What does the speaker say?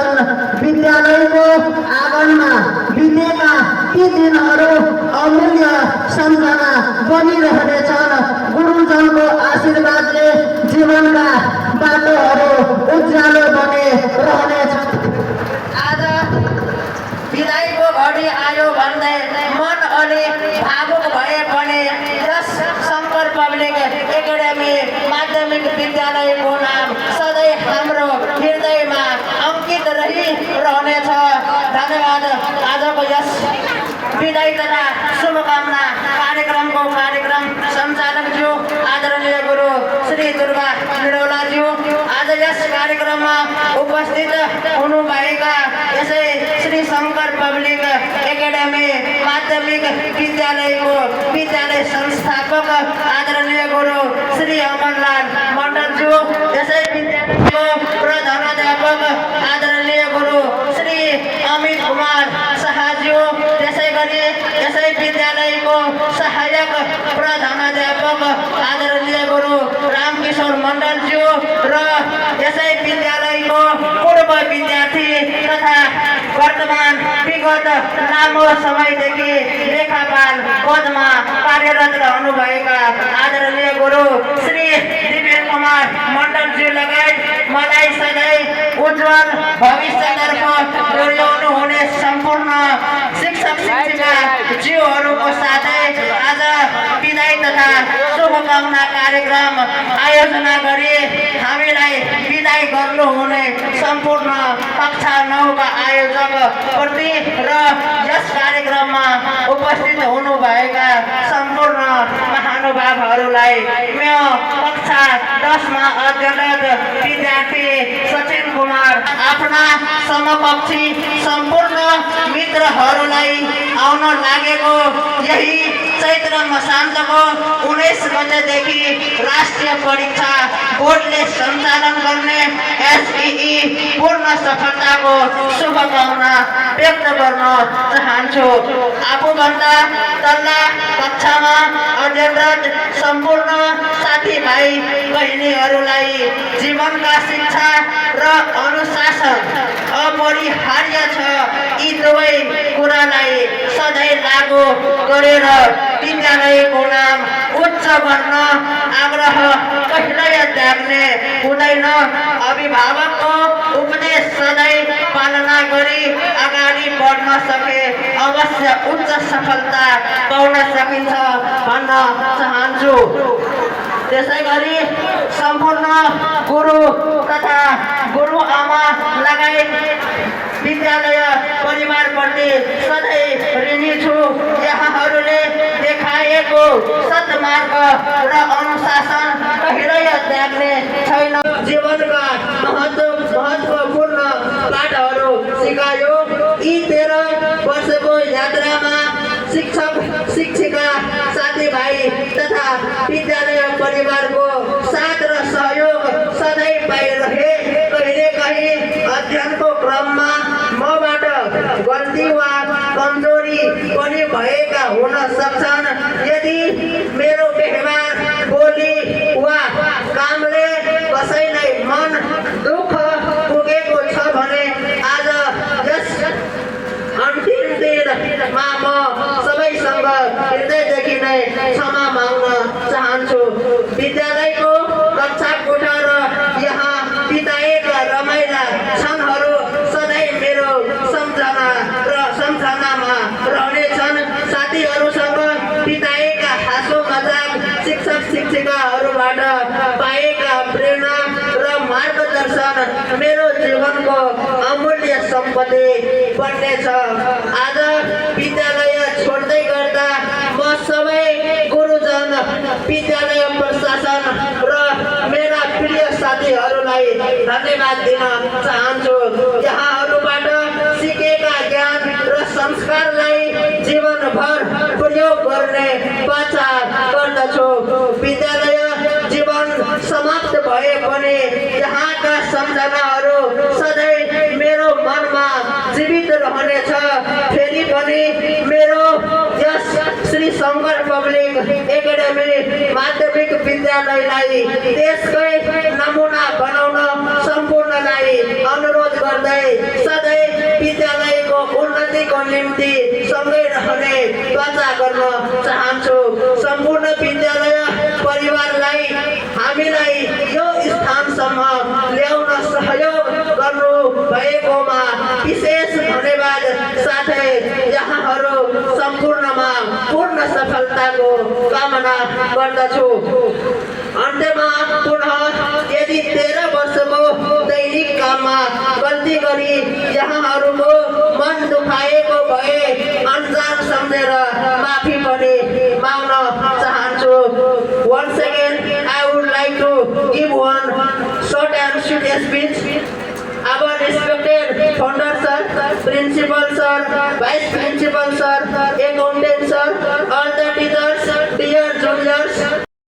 छन्। विद्यालयको आँगनमा बितेका ती दिनहरू अमूल्य सम्झना बनिरहनेछन्। गुरुजनको आशीर्वादले जीवनका बाटोहरू उज्यालो बने रहनेछन्। आज विदाईको घडी आयो भन्दै मन अलि भावुक भए पनि यस शङ्कर पब्लिक एकाडेमी माध्यमिक विद्यालयको नाम सधैँ हाम्रो हृदयमा अंकित रहिरहनेछ। धन्यवाद। आजको यस विदाई तथा शुभकामना कार्यक्रमको कार्यक्रम सञ्चालकज्यू आदरणीय गुरु श्री दुर्गा निरौलाज्यू, आज यस कार्यक्रममा उपस्थित हुनुभएका यसै श्री शङ्कर पब्लिक एकाडेमी माध्यमिक विद्यालयको विद्यालय संस्थापक आदरणीय गुरु श्री अमरलाल मण्डलज्यू, यसै विद्यालयको प्रधानाध्यापक आदरणीय गुरु श्री अमित कुमार शाहज्यू, त्यसै गरी यसै विद्यालयको सहायक प्रधानाध्यापक आदरणीय गुरु रामकिशोर मण्डलज्यू र यसै विद्यालयको पूर्व विद्यार्थी तथा वर्तमान विगत लामो समयदेखि लेखापाल पदमा कार्यरत रहनुभएका आदरणीय गुरु श्री दिपेन कुमार मण्डलज्यू लगायत मलाई सधैँ उज्जवल भविष्यतर्फ डोर्याउनु हुने सम्पूर्ण शिक्षक शिक्षिका ज्यूहरूको साथै आज विदाई तथा शुभकामना कार्यक्रम आयोजना गरी हामीलाई विदाई गर्नुहुने सम्पूर्ण कक्षा 9 का आयोजक प्रति र यस कार्यक्रममा उपस्थित हुनुभएका सम्पूर्ण महानुभावहरूलाई म कक्षा 10 मा अध्ययनरत विद्यार्थी सचिन कुमार, आफ्ना समकक्षी सम्पूर्ण मित्रहरूलाई आउन लागेको यही चैत्र मसान्तको 19 गतेदेखि राष्ट्रिय परीक्षा बोर्डले सञ्चालन गर्ने एसईई पूर्ण सफलताको शुभकामना व्यक्त गर्न चाहन्छु। आफूभन्दा तल्ला कक्षामा अध्ययनरत सम्पूर्ण साथीभाइ बहिनीहरूलाई जीवनका शिक्षा र अनुशासन अपरिहार्य छ। यी दुवै कुरालाई सधैँ लागू गरेर विद्यालयको नाम उच्च गर्न आग्रह कहिल्यै त्याग्ने हुँदैन। अभिभावकको उपदेश सधैँ पालना गरी अगाडि बढ्न सके अवश्य उच्च सफलता पाउन सकिन्छ भन्न चाहन्छु। त्यसै गरी सम्पूर्ण गुरु तथा गुरुआमा लगायत विद्यालय परिवारप्रति सधैँ ऋणी छु। यहाँहरूले देखाएको सद्मार्ग र अनुशासन कहिल्यै त्याग्ने छैन। जीवनका महत्त्वपूर्ण पाठहरू सिकायो। यी 13 वर्षको यात्रामा शिक्षक शिक्षिका साथीभाइ तथा विद्यालय परिवारको साथ र सहयोग सधैँ पाइरहे। कहिलेकाहीँ अध्ययनको क्रममा मबाट गल्ती वा कमजोरी पनि भएका हुन सक्छन्। यदि मेरो व्यवहार, बोली वा कामले कसैलाई मन दुःख पुगेको छ भने आज यस अन्तिम दिनमा म सबैसँग हृदयदेखि नै क्षमा माग्न चाहन्छु। विद्यालयको कक्षा कोठा र यहाँ बिताएका रमाइला क्षणहरू सधैँ मेरो सम्झनामा रहनेछन्। साथीहरूसँग बिताएका हाँसो मजाक, शिक्षक शिक्षिकाहरूबाट पाएका प्रेरणा र मार्गदर्शन मेरो जीवनको अमूल्य सम्पत्ति बन्नेछ। आज विद्यालय छोड्दै गर्दा म सबै गुरुजन, विद्यालय प्रशासन र मेरा प्रिय साथीहरूलाई धन्यवाद दिन चाहन्छु। यहाँहरूबाट सिकेका ज्ञान र संस्कारलाई जीवनभर प्रयोग गर्ने बाचा गर्दछु। विद्यालय जीवन समाप्त भए पनि यहाँका सम्झनाहरू सधैँ मेरो मनमा जीवित रहनेछ। फेरि पनि मेरो यस श्री शङ्कर पब्लिक एकाडेमी माध्यमिक विद्यालयलाई देशकै नमुना बनाउन सम्पूर्णलाई अनुरोध गर्दै शान्तिको निम्ति सँगै रहने वाचा गर्न चाहन्छु। सम्पूर्ण विद्यालय परिवारलाई हामीलाई यो स्थानसम्म ल्याउन सहयोग गर्नु भएकोमा विशेष धन्यवाद। साथै यहाँहरू सम्पूर्णमा पूर्ण सफलताको कामना गर्दछु। अन्त्यमा पुनः यदि 13 वर्षको दैनिक काममा गल्ती गरी यहाँहरूको मन दुखाएको भए अनजान सम्झेर माफी पनि माग्न चाहन्छु। Once again, I would like to give one short and sweet speech. Our respected founder sir, principal sir, vice principal sir, accountant sir,